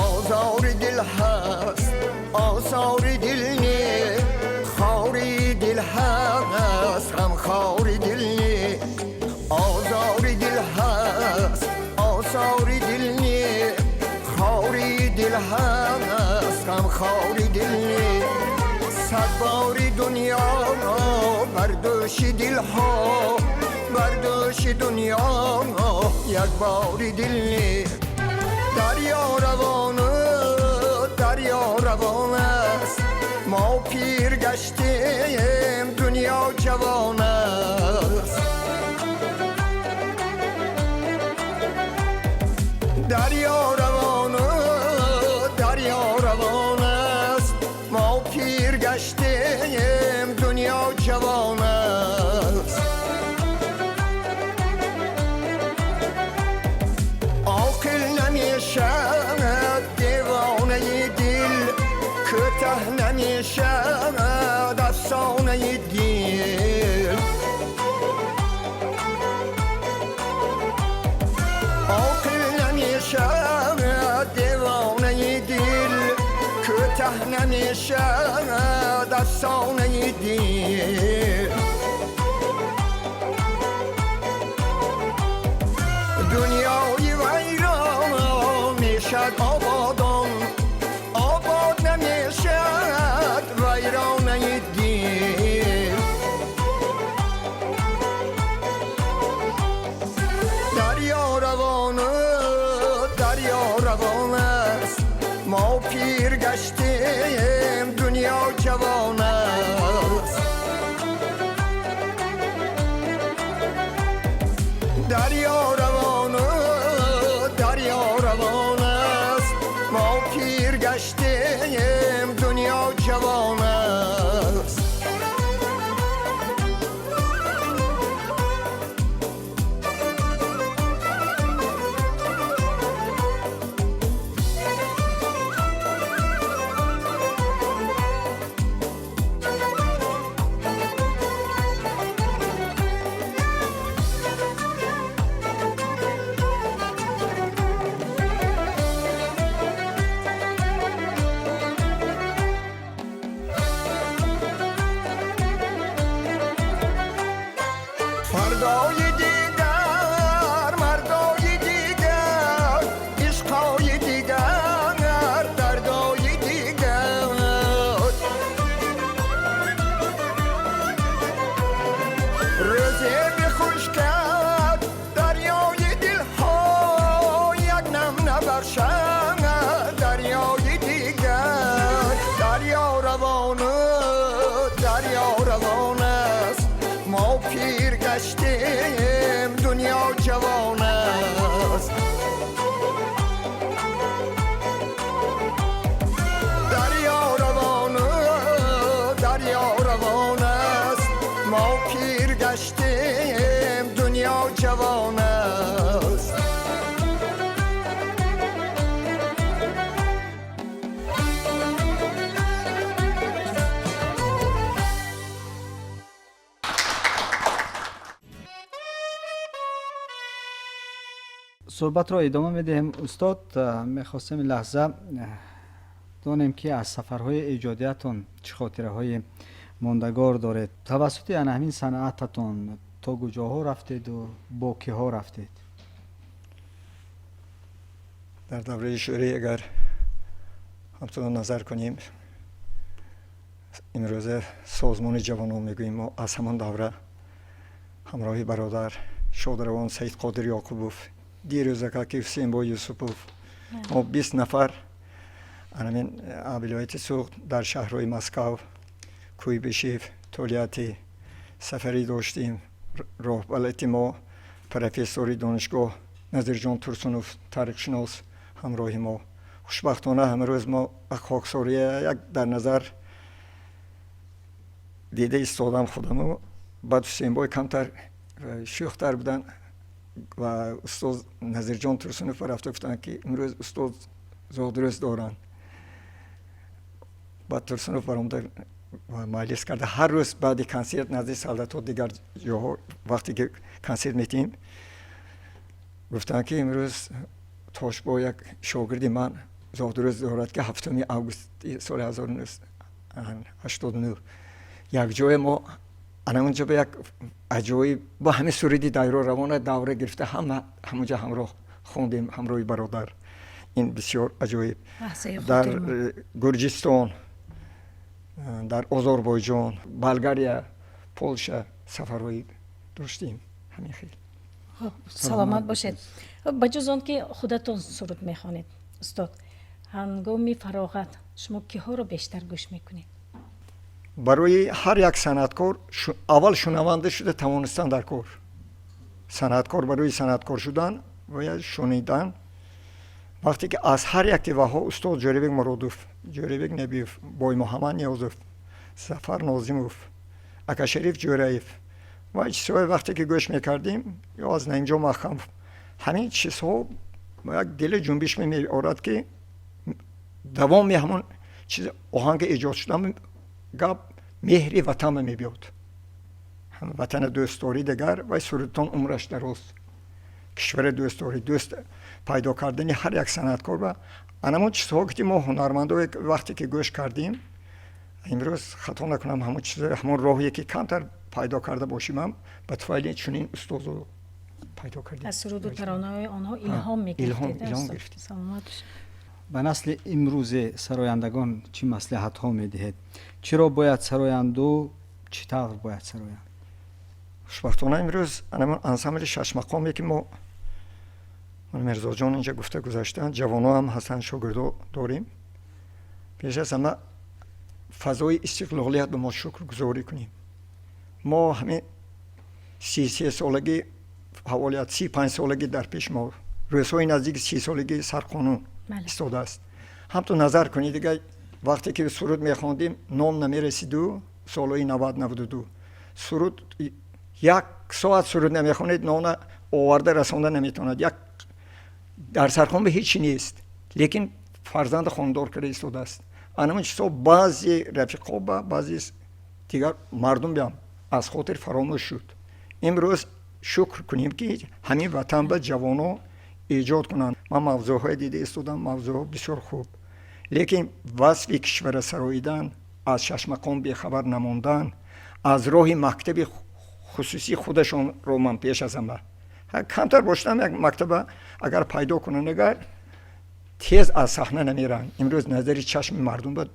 آزار دل هست، آثار دل نی، خاری دل هست، غم خاری دل نی. آزار دل هست، آثار دل نی، خاری دل هست، غم خاری دل نی. صد بار دنیا بر دوش دل ها، بر دوش دنیا یک بار دل نی. دریا روان، دریا روان است، ما پیر گشتیم، دنیا جوان است. دریا روان، دریا روان است، ما پیر گشتیم، دنیا جوان است. عاقل نمیشد دیوانه دل، کوته نمیشد افسانه دل. عاقل نمیشد دیوانه دل، کوته نمیشد افسانه دل. دنیای ویران میشد آبادان، آباد نمیشد ویرانه دل. دریا روان، دریا روان است، ما پیر گشتیم، دنیا جوان است. دریا روان، دریا روان است، ما پیر گشتیم، دنیا جوان است. فردای دیگر، مردای دیگر، عشقای دیگر، دردای دیگر. روزی بخشکد دریای دلها، یک نم نبخشد دریای دیگر. دریا روان، دریا روان است، ما پیر گشتیم، دنیا جوان است. دریا روان، دریا روان است، ما پیر گشتیم، دنیا جوان است. Суҳбатро идома медиҳем. Устод, мехостем ин лаҳза донем, ки аз сафарҳои эҷодиятон чӣ хотираҳои мондагор доред. Тавассути ана ҳамин санъататон то куҷоҳо рафтеду бо киҳо рафтед? Дар давраи шӯравӣ агар ҳамчунон назар кунем, Имрӯза созмони ҷавонон мегӯем, мо аз ҳамон давра ҳамроҳи бародар шодравон Саидқодир Ёқубов, дирӯзака ки Ҳусейнбой Юсупов, мо 20 нафар анамин вилояти Суғд дар шаҳрҳои Москав, Куйбишев, Толиати сафарӣ доштем. Роҳбалати мо профессори донишгоҳ Назирҷон Турсунов, таърихшинос, ҳамроҳи мо. Хушбахтона, ҳамрӯз мо хоксория як дар назар дида истодам худаму. Баъд Ҳусейнбой камтар шӯхтар буданд ва устоз Назирҷон Турсунов рафта гуфтанд, ки имрӯз устоз зодрӯз доранд. Баъд Турсунов баромада маҷлис карда. Ҳар рӯз баъди консерт назди солдатҳо, дигар ҷоҳо вақте ки консерт метиҳем, гуфтанд, ки имрӯз Тошбо, як шогирди ман, зодрӯз дорад, ки 7 августи соли 1989 якҷоя мо ана унҷо ба як аҷоиб бо ҳамин суруди Дайро равона давра гирифта, ҳама ҳамунҷо ҳамроҳ хондем ҳамроҳи бародар. Ин бисёр аҷоиб. Дар Гурҷистон, дар Озарбойҷон, Болгария, Полша сафарҳои доштем, ҳамин хел. Саломат бошед. Ба ҷуз он ки худатон суруд мехонед, устод, ҳангоми фароғат шумо киҳоро бештар гӯш мекунед? Барои ҳар як санъаткор аввал шунаванда шуда тавонистан дар кор. Санъаткор барои санъаткор шудан бояд шунидан. Вақте ки аз ҳар як тиваҳо устод Ҷӯрабек Муродов, Ҷӯрабек Набиев, Боймуҳаммад Ниёзов, Зафар Нозимов, Акашариф Ҷӯраев ва чизҳое вақте ки гӯш мекардем, ё аз Наимҷон Маҳкамов, ҳамин чизҳо як дили ҷунбиш меорад, ки давоми ҳамон чиз оҳанги эҷод шудан гап меҳри ватанба мебиёд, ватана дӯстдорӣ. Дигар вай сурудтон умраш дароз, кишвари дӯстдорӣ, дӯст пайдо кардани ҳар як санъаткор ба анамон чизҳо ки мо ҳунармандое вақте ки гӯш кардем, имрӯз хато накунам, ҳамон чиз, ҳамон роҳе ки камтар пайдо карда бошимам, ба туфайли чунин устозу пайдо кардем. Аз суруду таронаҳои онҳо илҳом мегирифтед? Илҳом гирифтем. Ба насли имрӯзи сарояндагон чӣ маслиҳатҳо медиҳед? Чиро бояд сароянду чӣ тавр бояд сароянд? Хушбахтона, имрӯз анамон ансамбли шашмақоме ки мо, Мирзоҷон инҷа гуфта гузаштанд, ҷавоно ҳам ҳастанд, шогирдо дорем. Пеш аз ҳама фазои истиқлолият ба мо шукргузорӣ кунем. Мо ҳамин 33 солагӣ фаъолият, 35 солагӣ дар пеш мо, рӯзҳои наздики 30 солагӣ сарқонун истодааст. Ҳамту назар кунед, дига вақте ки суруд мехондем, нон намерасиду солҳои 90, 92 суруд, як соат суруд намехонед, нона оварда расонда наметавонад. Як дар сархон ҳечи нест, лекин фарзанди хондор карда истодааст. Анамон чизҳо баъзе рафиқо ба баъзе дигар мардум биам аз хотир фаромӯш шуд. Имрӯз шукр кунем, ки ҳамин ватан ба ҷавоно эҷод кунанд. Ман мавзӯъҳое дида истодам, мавзӯъҳо бисёр хуб, лекин васфи кишвара сароидан, аз шашмақом бехабар намондан, аз роҳи мактаби хусусии худашонро ман пеш аз ҳама камтар бошадам, як мактаба агар пайдо кунанд, агар тез аз саҳна намеранд. Имрӯз назари чашми мардум ба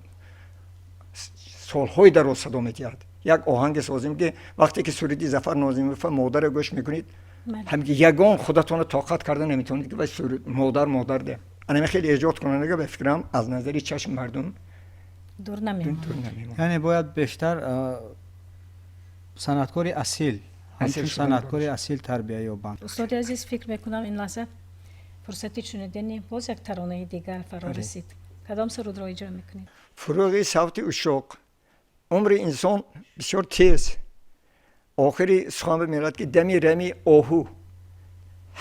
солҳои дароз садо медиҳад. Як оҳанге созем, ки вақте ки суруди Зафар Нозимова «Модарро» гӯш мекунед, ҳамки ягон худатонро тоқат карда наметавонед, ки вай суруд модар, модар де. Анаме хеле эҷод кунанд, ба фикрам, аз назари чашми мардум дур намемонад. Яъне бояд бештар санъаткори асил, ҳамчун санъаткори асил тарбия ёбанд. Устоди азиз, фикр мекунам, ин лаҳза фурсати шунидани боз як таронаи дигар фаро расид. Кадом сурудро иҷро мекунед? Фурӯғи савти ушшоқ. Умри инсон бисёр тез. Охири сухан бимерад, ки дами рами оҳу,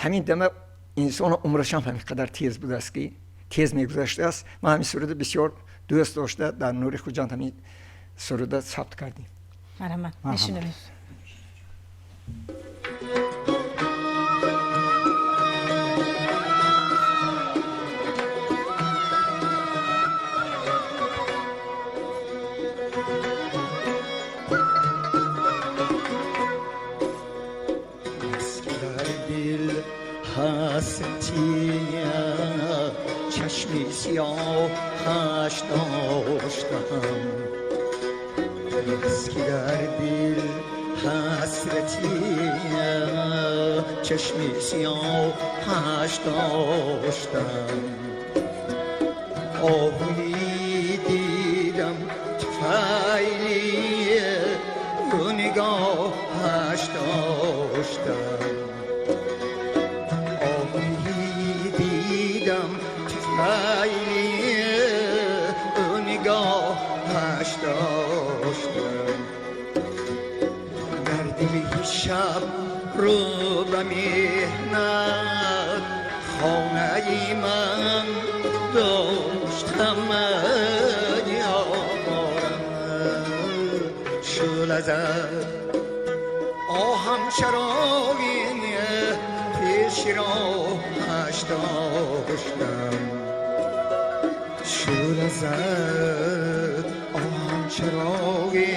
ҳамин дама инсон умрашам ҳамин қадар тез будааст, ки тез мегузаштааст. Ман ҳамин суруда бисёр дӯст дошта, дар Нури Хуҷанд ҳамин суруда сабт кардем. Марҳамат, мешунавем. Ҳастия чашми сиёҳаш доштам. Бис ки дар дил ҳасрати чашми сиёҳаш доштам, оҳуи дидам туфайли нигоҳаш доштам, оҳуи дидам туфайли нигоҳаш доштам. Дар дили шаб рӯ ба меҳнат хонаи ман доштам, ёрам шӯла зад оҳам чароғи пеши роҳаш доштам, шӯла зад оҳам чароғи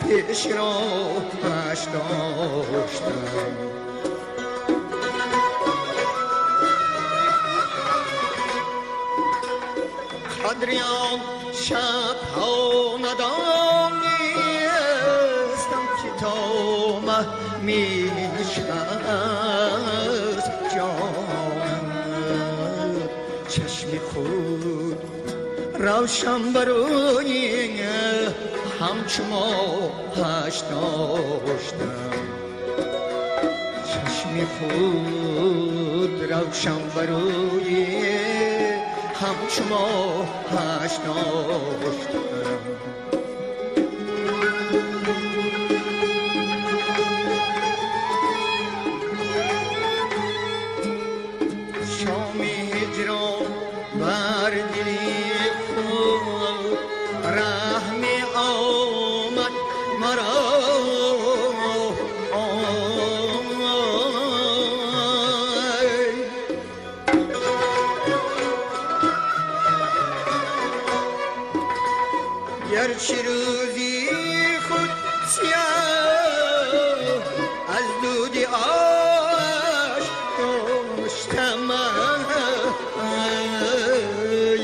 пеши роҳаш доштам. Қадри он шабҳо надонистам, ки то маҳ мешаст ҷонам. Чашми худ равшан барои ҳамчу моҳаш доштам, чашми худ равшан барои ҳамчу моҳаш доштам. Шоми ҳиҷрон бар дили худ раҳми омад маро, гарчи рӯзи худ сиёҳ аз дуди ош доштам. Ай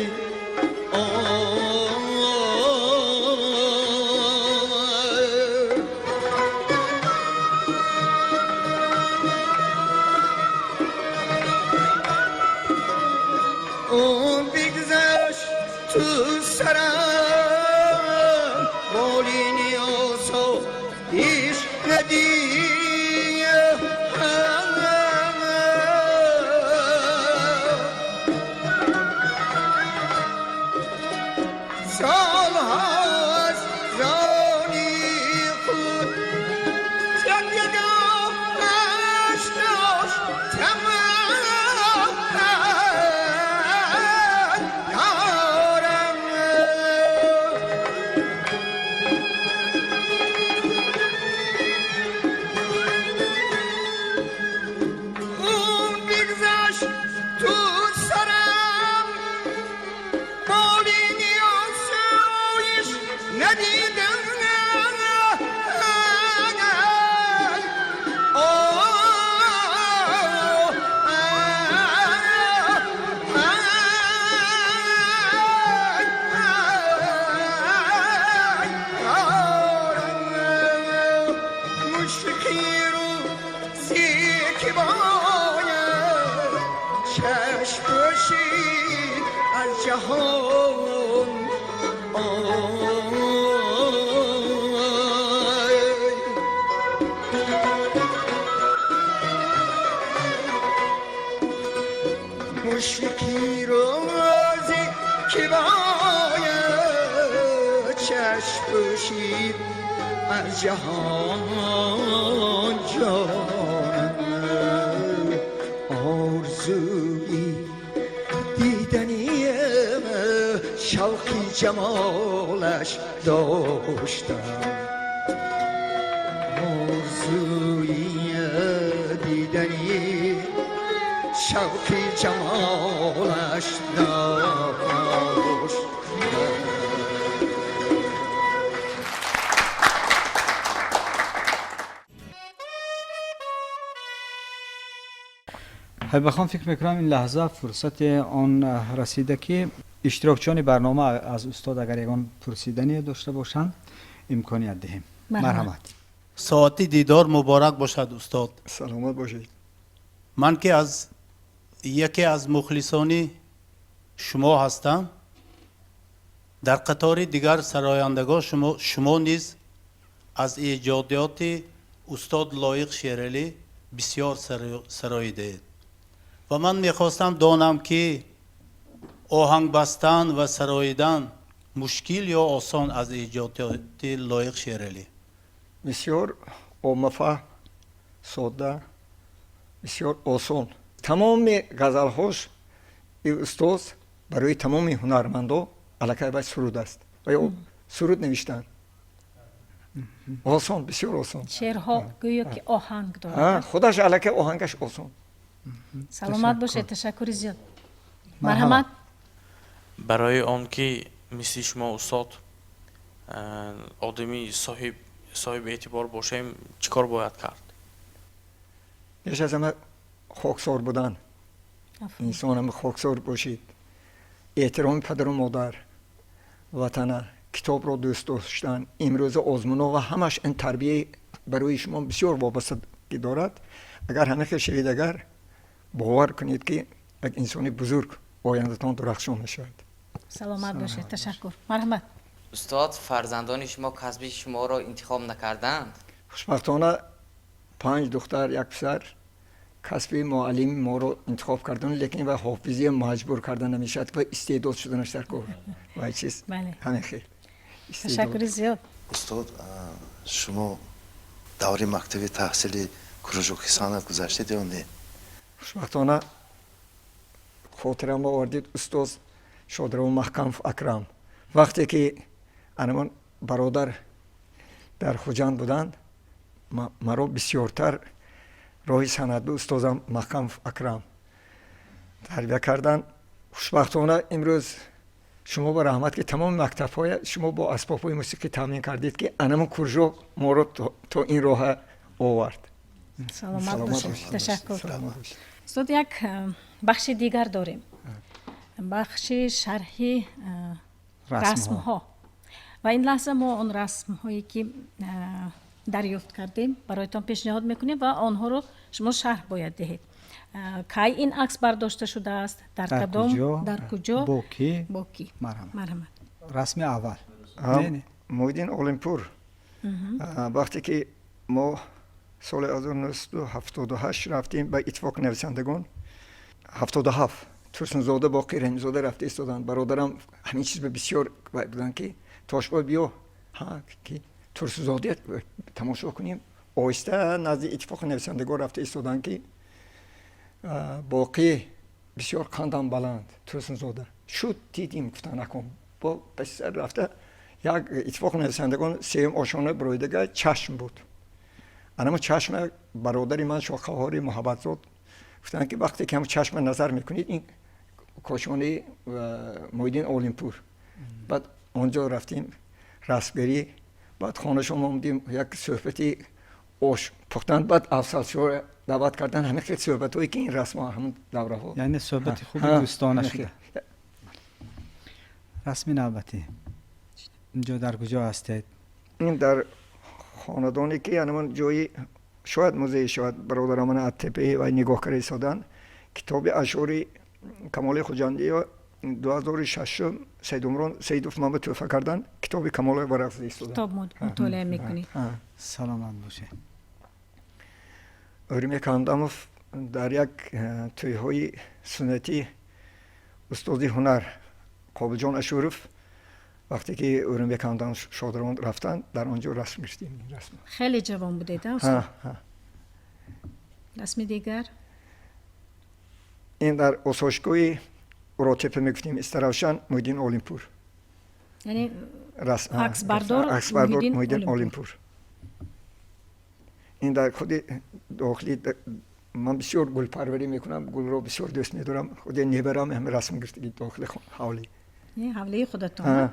О бигзашт ту сарам болини осоиш надиҳам. Солҳо аз зони худ ҷангагоҳаш доштам, یارم. اون بگذشت تو سرم بالینی آسایش ندیدم. مشفقی روزی که باید چشم پوشید از جهان، آی. مشفقی روزی که باید چشم پوشید از جهان، جانم آرزویی دیدنی شوقی جمالش داشتم، آرزوی دیدنی شوقی جمالش داشتم. Ҳабибахон, фикр мекунам, ин лаҳза фурсати он расида, ки иштирокчиёни барнома аз устод агар ягон пурсидание дошта бошанд. Имконият диҳем. Марҳамат. Соати дидор муборак бошад, устод. Саломат бошед. Ман ки аз яке аз мухлисони шумо ҳастам, дар қатори дигар сарояндагон шумо низ аз эҷодиёти устод Лоиқ Шералӣ бисёр сароидаед ва ман мехостам донам, ки оҳанг бастан ва сароидан мушкил ё осон аз эҷодиёти Лоиқ Шералӣ? Бисёр оммафаҳм, содда, бисёр осон. Тамоми ғазалҳош устоз барои тамоми ҳунармандо аллакай вай суруд аст ва ё суруд навиштанд. Осон, бисёр осон. Шеърҳо гӯё ки оҳанг дорад. Худаш аллакай оҳангаш осон. Саломат бошед, ташаккури зиёд. Марҳамат. Барои он ки мисли шумо, устод, одами соҳиби эътибор бошем, чӣ кор бояд кард? Пеш аз ҳама хоксор будан. Инсон ҳама хоксор бошед, эҳтироми падару модар, ватана, китобро дӯст доштан. Имрӯза озмунҳо ва ҳамаш ин тарбия барои шумо бисёр вобастагӣ дорад. Агар ҳама хел шавед, агар бовар кунед, ки як инсони бузург, ояндатон дурахшон мешавад. Саломат бошед, ташаккур. Марҳамат. Устод, фарзандони шумо касби шуморо интихоб накарданд? Хушбахтона, панҷ духтар, як писар касби муаллими моро интихоб карданд, лекин ва ҳофизия маҷбур карда намешавад ва истеъдод шуданаш дар кор ва чиз ҳамин хел. Ташаккури зиёд. Устод, шумо даври мактаби таҳсили кружоки санъат гузаштед ё не? Хушбахтона, хотирам овардид, устоз Шодравон Маҳкамов Акрам, вақте ки анамон бародар дар Хуҷанд буданд, маро бисёртар роҳи санъатби устозам Маҳкамов Акрам тарбия карданд. Хушбахтона, имрӯз шумо ба раҳмат, ки тамоми мактабҳоя шумо бо асбобҳои мусиқӣ таъмин кардед, ки анамон кружок моро то ин роҳа овард. Саломат бошед, ташаккур. Устод, як бахши дигар дорем, бахши шарҳи расмҳо, ва ин лаҳза мо он расмҳое ки дарёфт кардем, бароятон пешниҳод мекунем ва онҳоро шумо шарҳ бояд диҳед. Кай ин акс бардошта шудааст, дар кадом, дар куҷо, бо кӣ? Бо кӣ. Марҳамат. Расми аввал. Муҳиддин Олимпур. Вақте ки мо соли 1978 рафтем ба Иттифоқи нависандагон, 77 Турсунзода, Боқӣ Раҳимзода рафта истоданд. Бародарам ҳамин чиз ба бисёр буданд, ки Тошбой, биё, ки Турсунзода тамошо кунем. Оҳиста назди Иттифоқи нависандагон рафта истоданд, ки Боқӣ бисёр қандам баланд, Турсунзода шуд, дидим, гуфтан, накун бо пасисар рафта як Иттифоқи нависандагон сеюм ошона бироидага чашм буд. Анамо чашма бародари ман Шоҳқаҳори Муҳаббатзод гуфтанд, ки вақте ки ҳам чашма назар мекунед, ин кошонаи Муҳиддин Олимпур. Баъд онҷо рафтем расмгирӣ, баъд хонашон омадем, як суҳбати ош пухтанд, баъд Афзалшоҳ даъват кардан. Ҳамин хел суҳбатҳое ки ин расмҳо ҳамон давраҳо. Яъне суҳбати хуби дӯстона шуда. Расми навбатӣ. Инҷо дар куҷо ҳастед? Ин дар хонадоне ки ҳамон ҷои шояд музей шояд, бародарам аз тепаи вай нигоҳ карда истоданд. Китоби ашъори Камоли Хуҷандиё 2006-ум Саидумрон Саидов ман ба тӯҳфа карданд. Китоби Камоли варақ зада истоданд. Китоб мутолиа мекунед. Саломат бошед. Ӯримек Ҳамдамов дар як тӯйҳои суннатӣ, устоди ҳунар Қобилҷон Ашуров, вақте ки Ӯримбек Ҳамдамов шодравон рафтанд, дар он ҷо расм гирифтем. Хеле ҷавон будед. Расми дигар. Ин дар осоишгоҳи Уротепа мегуфтем, Истаравшан, Муҳиддин Олимпур. Яъне аксбардор? Аксбардор Муҳиддин Олимпур. Ин дар худи дохили, ман бисёр гулпарварӣ мекунам, гулро бисёр дӯст медорам, худи небарам ҳам расм гирифтагӣ дохили ҳавлӣ. Ҳавлии худатон.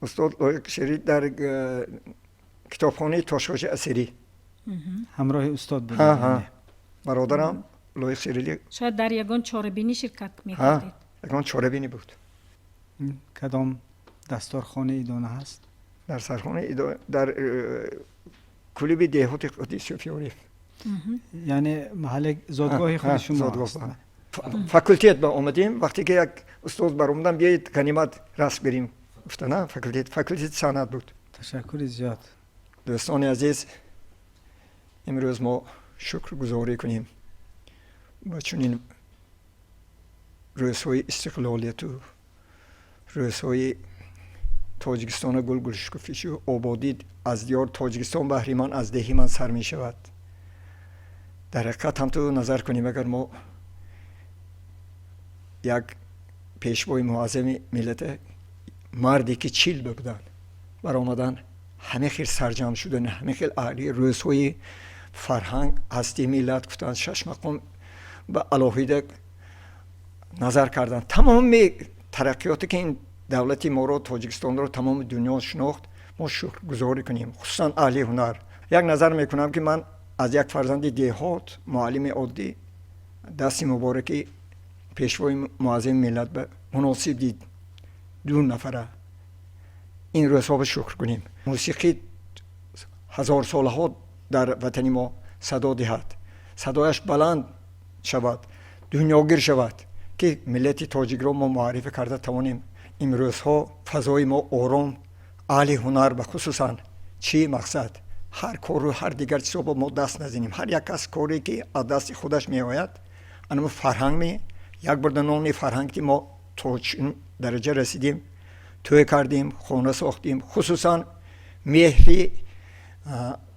Устод Лоиқ Шерӣ дар китобхонаи Тошхоши Асирӣ. Ҳамроҳи устод буд? Бародарам Лоиқ Шерили. Шояд дар ягон чорабинӣ ширкат мекардед? Ягон чорабинӣ буд. Кадом дасторхони идона ҳаст? Дар сархона, дар клуби деҳоти худи Суфиориф. Яъне маҳалли зодгоҳи худи шумо аст. Факултет ба омадем, вақте ки як устод баромадам, биёед, ганимат расм гирем гуфтана. Факултети санъат буд. Ташаккури зиёд. Дӯстони азиз, имрӯз мо шукргузорӣ кунем ба чунин рӯзҳои истиқлолияту рӯзҳои Тоҷикистона гулгулшукуфишу ободӣ. Аз диёр Тоҷикистон баҳри ман, аз деҳи ман сар мешавад. Дар ҳақиқат, ҳамту назар кунем, агар мо як пешвои муаззами миллата, марде ки 40 буданд, баромадан, ҳама хел сарҷамъ шудан, ҳама хел аҳли рӯзҳои фарҳанг, ҳастии миллат гуфтанд, шаш мақом ба алоҳида назар карданд, тамоми тараққиёте ки ин давлати моро, Тоҷикистонро, тамоми дунё шинохт, мо шукргузорӣ кунем, хусусан аҳли ҳунар. Як назар мекунам, ки ман аз як фарзанди деҳот, муаллими оддӣ, дасти мубораки пешвои муаззами миллат ба муносиб дид ду нафара. Ин рӯзҳо ба шукр кунем. Мусиқӣ ҳазорсолаҳо дар ватани мо садо диҳад, садояш баланд шавад, дунёгир шавад, ки миллати тоҷикро мо муаррифӣ карда тавонем. Имрӯзҳо фазои мо ором, аҳли ҳунар ба хусусан чӣ мақсад, ҳар кору ҳар дигар чизо бо мо даст назанем. Ҳар як кас коре ки аз дасти худаш меояд, анама фарҳанг ме як бурда нони фарҳанг, ки мо то чун дараҷа расидем, тӯй кардем, хона сохтем, хусусан меҳри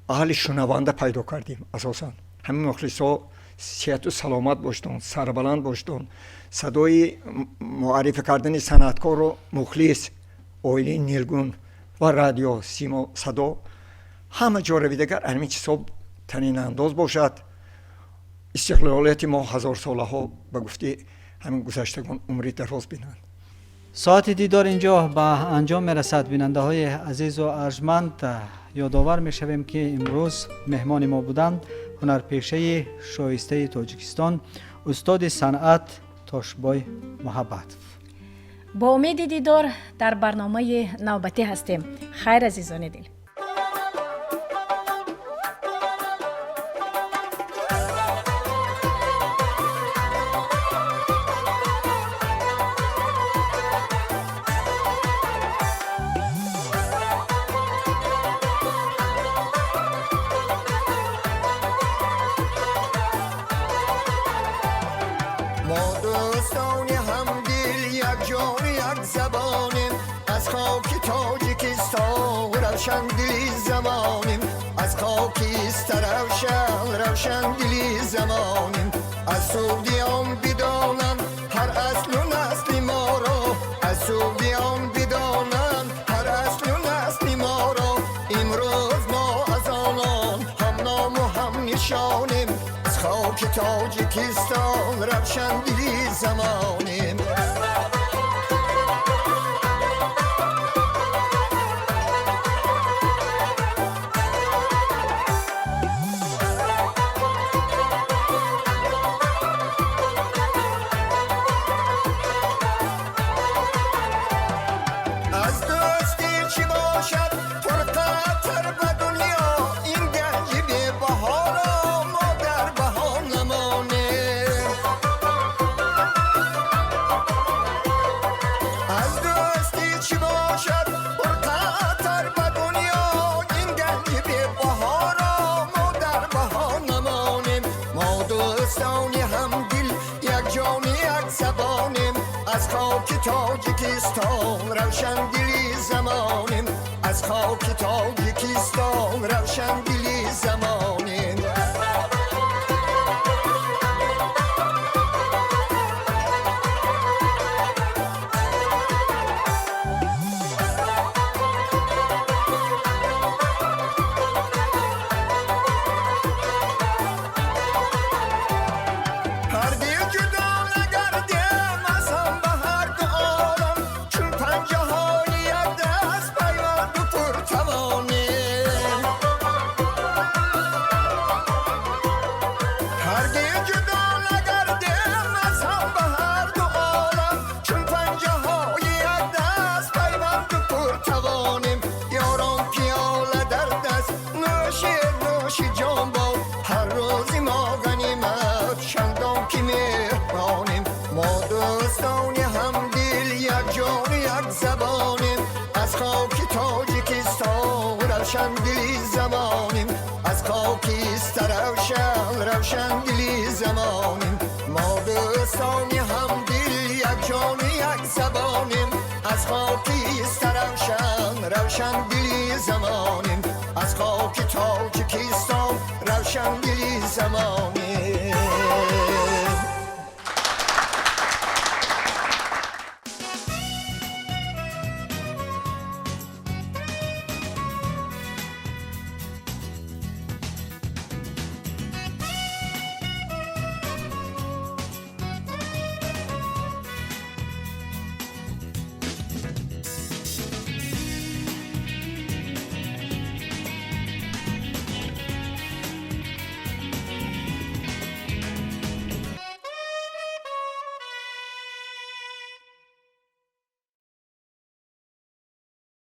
аҳли шунаванда пайдо кардем. Асосан ҳамин мухлисҳо сиҳату саломат боштон, сарбаланд боштон. Садои муаррифӣ кардани санъаткорро мухлис, оилаи Нилгун ва радио Симо Садо ҳама ҷо равидагар ҳамин чизҳо танинандоз бошад. Истиқлолияти мо ҳазорсолаҳо, ба гуфти ҳамин гузаштагон, умри дароз бинанд. Соати дидор инҷо ба анҷом мерасад. Бинандаҳои азизу арҷманд, ёдовар мешавем, ки имрӯз меҳмони мо буданд ҳунарпешаи шоистаи Тоҷикистон, устоди санъат Тошбой Муҳаббатов. Бо умеди дидор дар барномаи навбатӣ ҳастем. Хайр, азизони дил. Мо дӯстони ҳамдил, якҷону як забонем, аз хоки Тоҷикистон равшандили замонем, аз хоки Истаравшан равшандили замонем. Аз Суғдиён бидонанд ҳар аслу насли моро, аз Суғдиён бидонанд ҳар аслу насли моро. Имрӯз мо аз онон ҳамному ҳамнишонем, аз хоки Тоҷикистон равшандили замонем. Аз дӯстӣ чӣ бошад пурқатр ба дунё, ин ганҷи бебаҳоро мо дар баҳо намонем. Аз дӯстӣ чӣ бошад пурқатр ба дунё, ин ганҷи бебаҳоро мо дар баҳо намонем. Мо дӯстони ҳамдил, якҷони як забонем, аз хоки Тоҷикистон равшандили замонем, аз хоки Тоҷикистон равшандили замонем. Ҳар дил ҷудо нагардем аз ҳам ба ҳар ду олам, чун панҷаҳои як даст пайванду пуртавонем. Равшан дили замоним, аз хоки Истаравшан, равшан дили замоним. Мо дӯстони ҳамдил, як ҷони, як забоним, аз хоки Истаравшан, равшан дили замоним, аз хоки Тоҷикистон, равшан дили замоним.